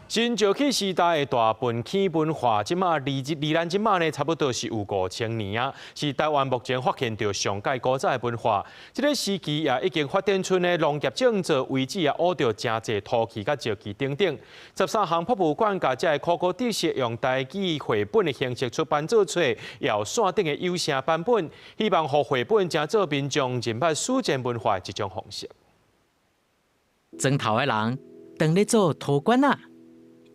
新石器時代的大坌坑文化，這馬離離咱這馬呢，差不多是有5000年啊，是台灣目前發現著上蓋古早的文化。這个時期也已經發展出呢農業種植遺址啊，挖著誠濟陶器佮石器等等。十三行博物館共這个考古知識用台語繪本的形式出版做冊，也有線頂的有聲版本，希望予繪本成做民眾認捌史前文化的一種方式。磚頭的人當咧做陶罐仔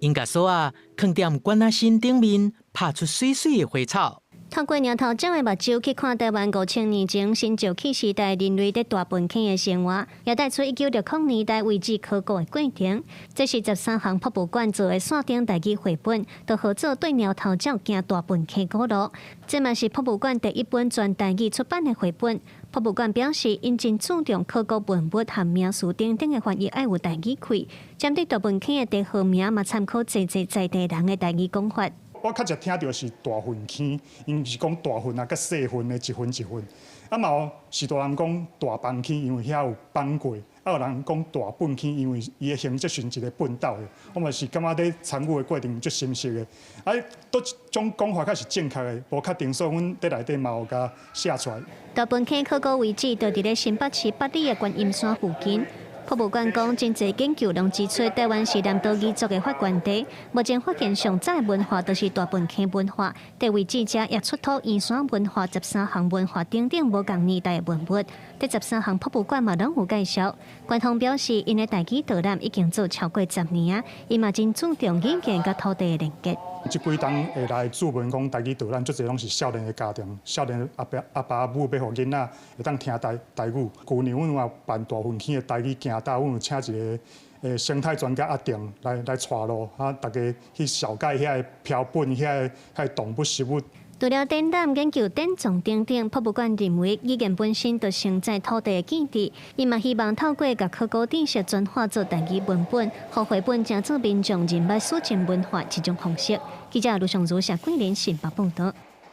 ，𪜶共索仔囥佇罐仔身頂面，拍出媠媠的花草。透過貓頭鳥的目睭去看台灣5000年前新石器時代人類佇大坌坑的生活，也帶出1960年代遺址考古的過程。這是十三行博物館做的線頂台語繪本，就號做對貓頭鳥行大坌坑古路。這嘛是博物館第一本全台語出版的繪本。博物館表示，𪜶真注重考古文物和名詞等等的翻譯愛有台語氣。針對大坌坑的地號名嘛，參考濟濟在地人的台語講法。我較常聽著是大糞坑，𪜶是講大糞啊，佮細糞的一份一份。啊嘛有序大人講大枋坑，因為遐有枋過；啊有人講大糞坑，因為伊的形質像一个糞斗的。我嘛是感覺佇參與的過程足心息的。啊，佗一種講法較是正確的，無確定，所以阮佇內底嘛有共寫出來。大坌坑考古遺址就佇咧新北市八里的觀音山附近。博物館講，真濟研究攏指出，台灣是南島語族的發源地。目前發現上早的文化，就是大坌坑文化。佇遺址遮也出土圓山文化、十三行文化等等無仝年代的文物。佇十三行博物館嘛攏有介紹。官方表示，𪜶的台語導覽已經做超過10年啊，伊嘛真注重語言佮土地的連結。這幾冬會來諮詢講台語導覽，足濟攏是少年的家庭，少年阿爸阿爸阿母欲予囡仔會當聽台台語。舊年阮有辦大坌坑的台語行道，阮有請一个生態專家阿定來來帶路，啊，大家去紹介遐个標本、遐个遐个動物植物。除了展覽、研究、典藏等等，博物館認為語言本身就承載土地的記憶。伊嘛希望透過共考古知識轉化做台語文本，予繪本成做民眾認捌史前文化一種方式。記者盧尚如、謝桂林新北報道。